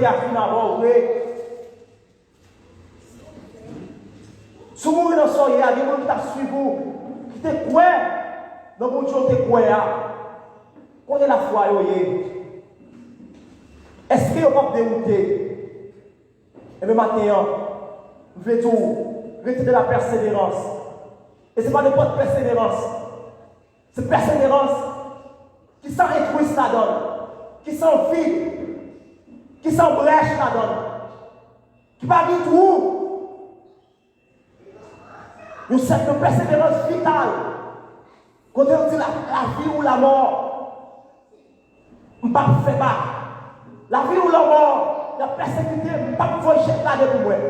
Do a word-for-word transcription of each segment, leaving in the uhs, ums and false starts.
a fin avè w vre. Si w mouri nan sa w ye a, gen moun ki t ap swiv ou, ki te kwè nan Bondye w te kwè a. Kote lafwa yo ye? Èske yo p ap dewoute? Ebyen, maten an, m vle di w, rete de la pèseverans. E se pa nenpòt pèseverans. Se pèseverans ki san entwis ladan l, ki san vid, ki san brèch ladan l, ki pa gen twou. Yon sèt de pèseverans vital. Kote yo di la, lavi ou lanmò, m p ap fè bak. Lavi ou lanmò, y ap pèsekite m, m p ap voye chèk la de pou mwen.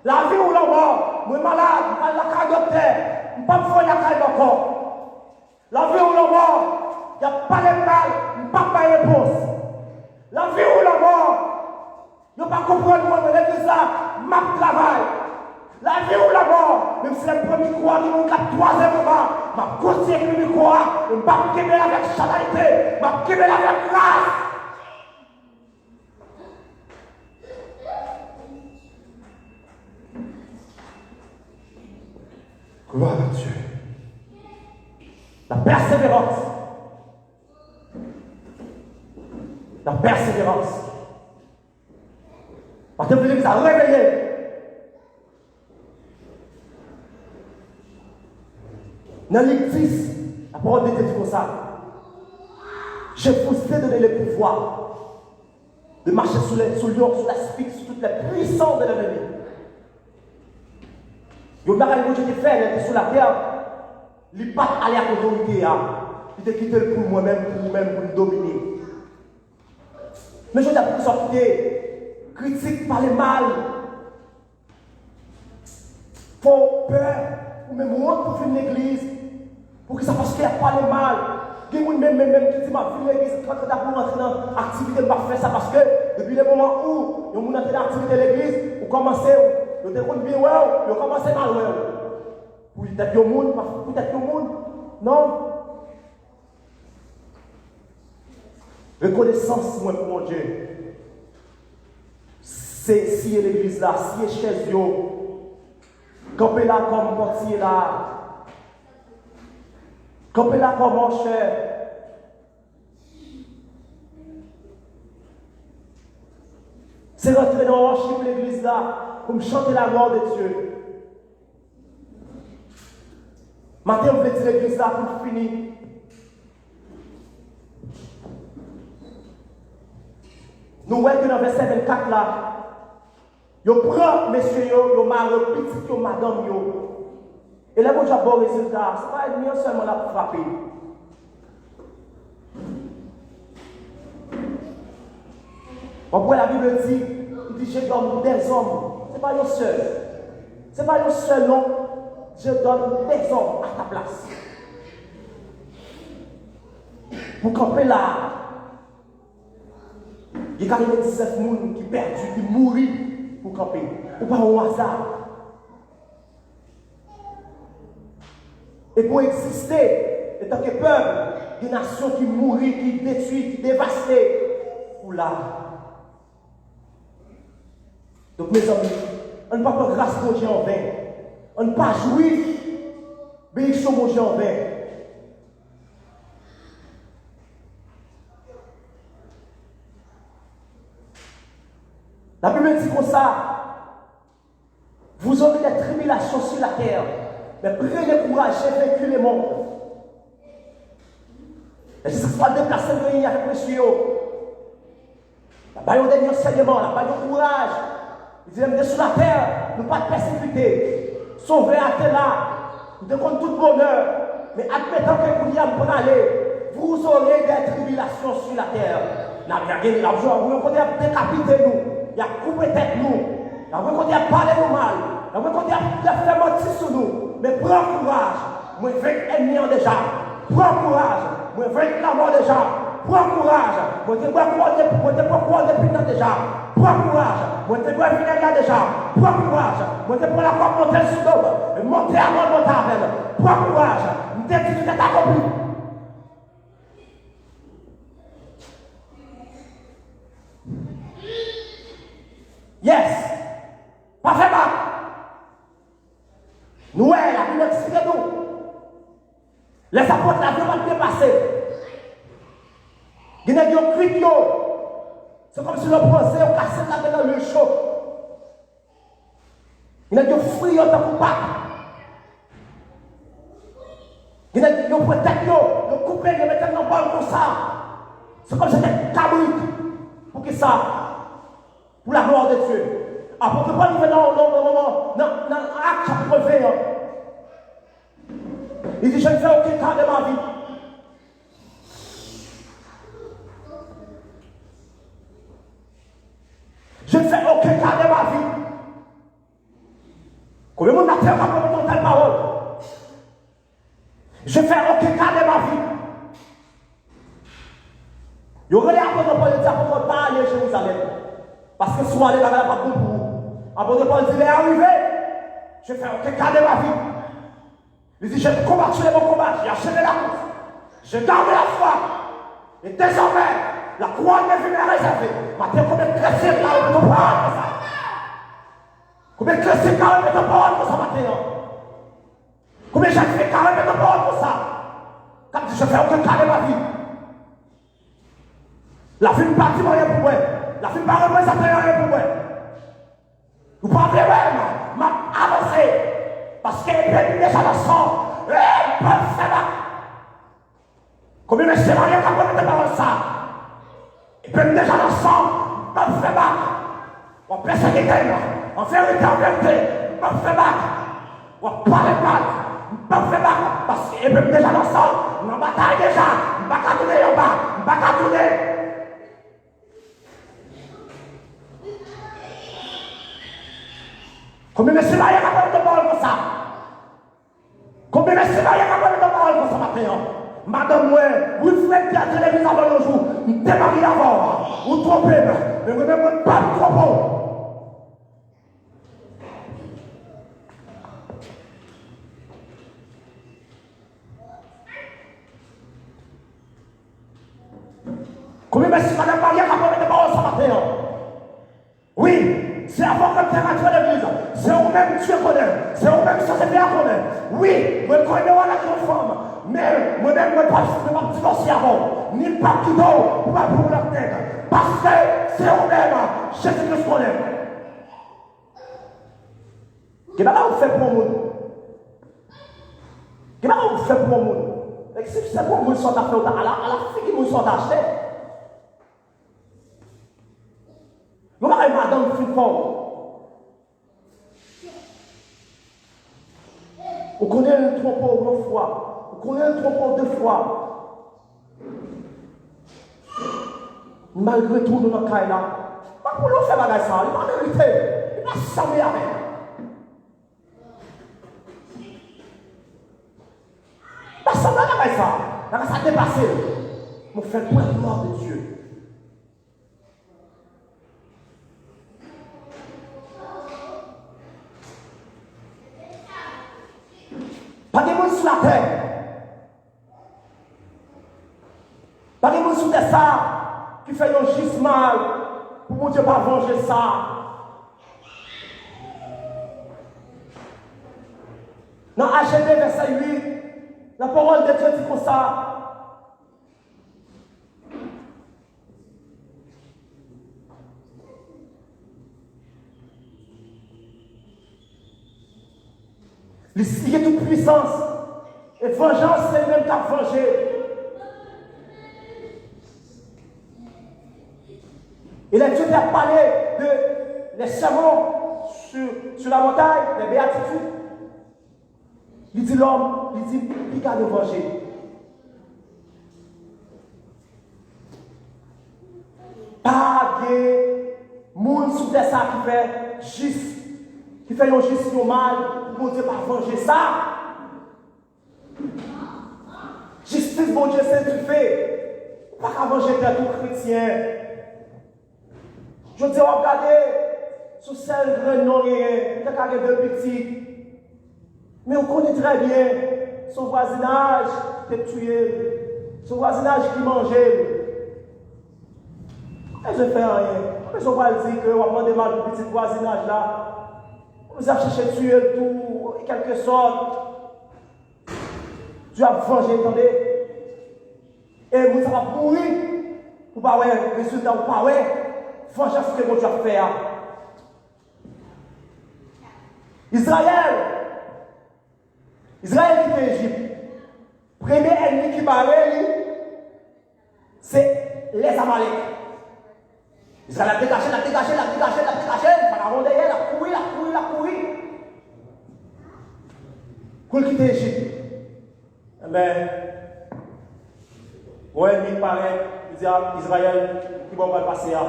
Lavi ou lanmò, mwen malad, m pral lakay doktè, m p ap voye lakay m ankò. Lavi ou lanmò, y ap pale m mal, m p ap bay repons. Lavi ou lanmò, yo pa konprann mwen, mwen legliz la, m ap travay. Lavi ou lanmò, menm si lè m pran mikwo a, gen moun k ap twaze m anba, m ap kontinye kenbe mikwo a, m p ap kenbe l avèk chanalite, m ap kenbe l avèk gras. Gloire à Dieu. La persévérance. La persévérance. Paske legliz la reveye. Nan Lik dis, la pawòl de Dye di konsa, je vous ai donné le pouvoir de marcher sur les, sur lions, sur la serpent, sur toutes les puissances de l'ennemi. Yon bagay Bondye te fè lè l te sou latè, li pa t ale ak otorite a. Li te kite l pou mwen menm, pou ou menm, pou n domine. Men jodi a, poukisa w kite kritik, pale mal, fè w pè, ou menm wont pou vin legliz? Poukisa? Paske y ap pale mal. Gen moun menm, menm, menm ki di, "M ap vin legliz, trant, trant apre w rantre nan aktivite, m p ap fè sa." Paske depi le moman ou yon moun antre nan aktivite legliz, ou kòmanse, yo te konn byen wè w, yo kòmanse mal wè w. Poutèt yon moun, pa poutèt yon moun. Non. Rekonesans mwen pou Bondye, se siye legliz la, siye chèz yo, kanpe la kòm pòtye la, kanpe la kòm anchè. Se rantre nan worship legliz la pou m chante la gloire de Dieu. Maten, m vle di legliz la pou l fini. Nou wè ke nan vèsè vennkat la, yo pran mesye yo, yo mare pitit yo, madanm yo. E lè Bondye ap ba w rezilta, se pa ènmi an sèlman l ap frape. W ap wè Labib di, li di, "Je donne des hommes." Se pa yon sèl. Se pa yon sèl, non. "Je donne des hommes à ta place." Pou kanpe la, gen katrevendiznèf moun ki pèdi, ki mouri pou kanpe. Ou pa yon aza. E pou egziste, antanke pèp, gen nasyon ki mouri, ki detwi, ki devaste pou la. Donk, mezanmi, ann pa pran gras Bondye anven. Ann pa jwi benediksyon Bondye anven. Labib di konsa, "Vous aurez des tribulations sur la terre, mais prenez courage, j'ai vaincu le monde." Lè Jezi Kris pral deplase l, reyini avèk mesye yo, l ap ba yo dènye ansèyman, l ap ba yo kouraj. Li di, "Lè m te sou latè, nou pa t pèsekite. Sovè a te la. Nou te konn tout bonè. Men admetan ke kounye a m prale, vous aurez des tribulations sur la terre." N ap gen, n ap jwenn yon kote y ap dekapite nou, y ap koupe tèt nou, y ap gen kote y ap pale nou mal, y ap gen kote y ap, y ap fè manti sou nou. Men pran kouraj, mwen venk ènmi an deja. Pran kouraj, mwen venk lanmò deja. Pran kouraj, mwen te bwè kouwòn, mwen te pran kouwòn epin nan deja. Pran kouraj, mwen te bwè vinèg la deja. Pran kouraj, mwen te pran lakòk monte sou do m, monte avè l, monte avè l. Pran kouraj, m te di tout est accompli. si yo pran zen, yo kase l ladan nan lwil cho. Gen nèg yo fri yo tankou bak. Gen nèg yo pran tèt yo, yo koupe l, yo mete l nan bòl konsa. Se kòmsi se tèt kabrit. Poukisa? Pour la gloire de Dieu. Apot Pòl rive nan, nan, nan, nan, nan, nan Ak chapit ven an. Li di, je ne fais aucun cas de ma vie. Je ne fais aucun cas de ma vie. Konbyen moun nan tè ka pwononse yon tèl pawòl? Je fais aucun cas de ma vie. Yo rele apot Pòl, yo di apot Pòl pa ale Jerizalèm. Paske si w ale, bagay la p ap bon pou ou. Apot Pòl di, lè a rive, je fais aucun cas de ma vie. Li di, j'ai combattu le bon combat, j'ai achevé la course, j'ai gardé la foi, et désormais, la couronne de vie m'est réservée. Maten, konbyen kretyen ka repete yon pawòl konsa? Konbyen kretyen ka repete yon pawòl konsa maten an? Konbyen jèn fi ka repete yon pawòl konsa? K ap di, je fais aucun cas de ma vie. Lavi m pa di m anyen pou mwen. Lavi m pa reprezante anyen pou mwen. Ou pa vle wè m, m ap avanse. Paske epe m deja nan san. E, m pral fè bak. Konbyen mesye marye k ap repete pawòl sa? Epe m deja nan san, m p ap fè bak. W ap pèsekite m. An verite, an verite, m p ap fè bak. W ap pale m mal, m p ap fè bak. Paske epe m deja nan san, m nan batay deja. M pa ka tounen anba, m pa ka tounen. Konbyen mesye marye k ap repete pawòl konsa? Konbyen mesye marye k ap repete pawòl konsa maten an? Madanm mwen, wi frè, m te antre legliz avè w yon jou, m te marye avè w, ou twonpe m, men mwen menm mwen p ap twonpe w. Konbyen mesye madanm marye k ap repete pawòl sa maten an? Wi, se avan ke m te rantre legliz. Se ou menm Dye konnen. Se ou menm sosyete a konnen. Wi, mwen konnen w avèk yon fanm. Men mwen menm, mwen p ap, mwen p ap divòse avè w. Ni m p ap kite w pou w al pou yon lòt nèg. Paske se ou menm, Jezi Kris konnen. Gen bagay ou fè pou yon moun. Gen bagay ou fè pou yon moun. E si se pou yon moun sa w ta fè, w ta ala, ala figi moun sa w ta achte. Yon bagay madanm fin fè w. Ou konnen l twonpe w yon fwa. Ou konnen l twonpe w de fwa. Malgre tou nou nan kay la. Pa pou l ou fè bagay sa. Li pa merite. Li pa sanble avè l. Li pa sanble bagay sa. Bagay sa depase l. Mwen fè l pou la gloire de Dieu. Pa gen moun sou latè. Pa gen moun sou tè sa ki fè yon jis mal pou Bondye pa vanje sa. Nan Aje de vèsè uit, la pawòl de Dye di konsa, Li, li gen tout pwisans. E vanjans, se li menm k ap vanje. E lè Dye te ap pale de les sermons sur, sur la montagne, les béatitudes, li di lòm, li di, piga de vanje. Pa gen moun sou tè sa ki fè jis, ki fè yon jis yon mal, pou Bondye pa vanje sa. Jistis Bondye se dife. Ou pa ka vanje tèt ou, kretyen. Jodi a w ap gade, se yon sèl grenn non genyen, li te ka gen de pitit. Men ou konnen trè byen, se yon vwazinaj ki te tiye l, se yon vwazinaj ki manje l. Pa bezwen fè anyen, pa bezwen pral di ke w ap mande mal pou pitit vwazinaj la, ou bezwen ap chèche tiye l tou, en quelque sorte. Dye ap vanje, tande. E moun sa p ap mouri pou pa wè rezilta ou pa wè. Vanjans ke Bondye ap fè a. Izrayèl, Izrayèl kite Ejip. Premye ènmi ki bare li, se lèzamalèk. Izrayèl ap degaje, l ap degaje, l ap degaje, l ap degaje, Farawon dèyè, l ap kouri, l ap kouri, l ap kouri. Kou l kite Ejip, enben, yon ènmi parèt, li di a Izrayèl, ki bò w pral pase a?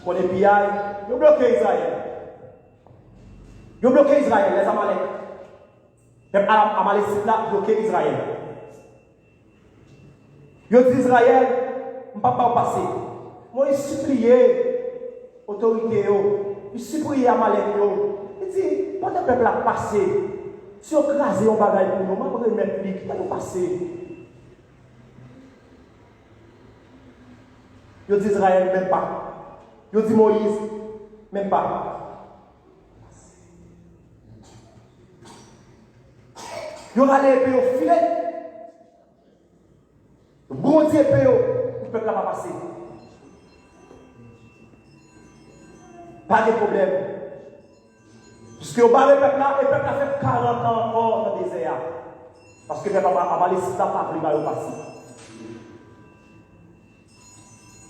Konnen piyay, yo bloke Izrayèl. Yo bloke Izrayèl, lèzamalèk. Pèp Am- Amalesit la bloke Izrayèl. Yo di Izrayèl, "M p ap ba w pase." Moyiz sipliye otorite yo, li sipliye Amalèk yo. Li di, "Pandan pèp la ap pase, si yo kraze yon bagay pou nou, m ap remèt li, kite nou pase." Yo di Izrayèl, "Menm pa." Yo di Moyiz, "Menm pa." Yo rale epe yo file. Yo brodi epe yo pou pèp la pa pase. Pa gen pwoblèm. Piske yo bare pèp la, e pèp la fè karant an ankò nan dezè a. Paske pèp Ama- Amalesit la pa vle ba yo pase.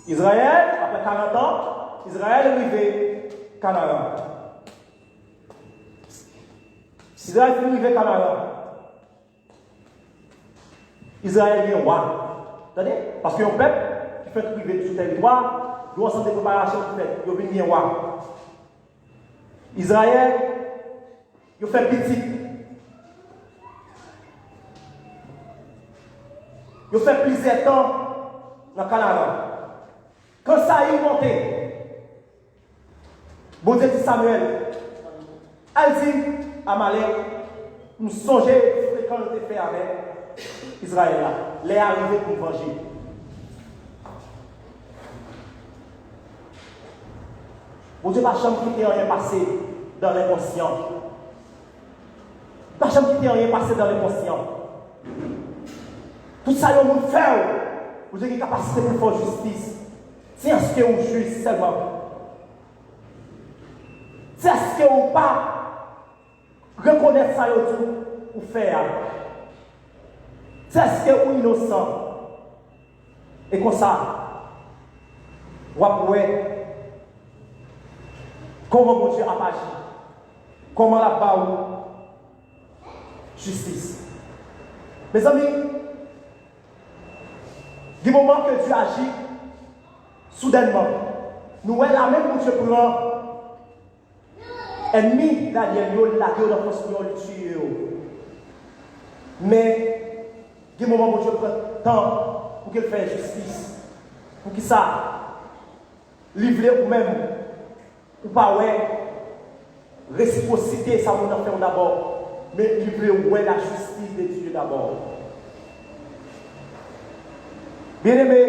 Izrayèl, apre karant an, Izrayèl rive Kanaran. Izrayèl fin rive Kanaran. Izrayèl gen wa. Tande? Paske yon pèp ki fèk rive sou tèritwa, yon ansanm de preparasyon ki fèt, yo vin gen wa. Izrayèl, yo fè pitit. Yo fè plizyè tan nan Kanaran. Kan Sayil monte, Bondye di Samyèl, "Al di Amalèk, m sonje frekan l te fè avèk Izrayèl la. Lè a rive pou m vanje." Bondye pa janm kite anyen pase dan lenkonsyan. Li pa janm kite anyen pase dan lenkonsyan. Tout sa yon moun fè w, Bondye gen kapasite pou l fè w jistis. Se èske ou jis sèlman. Se èske ou pa rekonèt sa yo di w ou fè a. Se èske ou inosan. E konsa, w ap wè kòman Bondye ap aji, kòman l ap ba w jistis. Mezanmi, gen moman ke Dye aji soudènman. Nou wè lame Bondye pran ènmi Danyèl yo, li lage yo nan fòs lyon, li tiye yo. Men, gen moman Bondye pran tan pou ke l fè jistis. Poukisa? Li vle ou menm, ou pa wè resipwosite sa moun nan fè w dabò, men li vle wè lajistis de Dye dabò. Byeneme,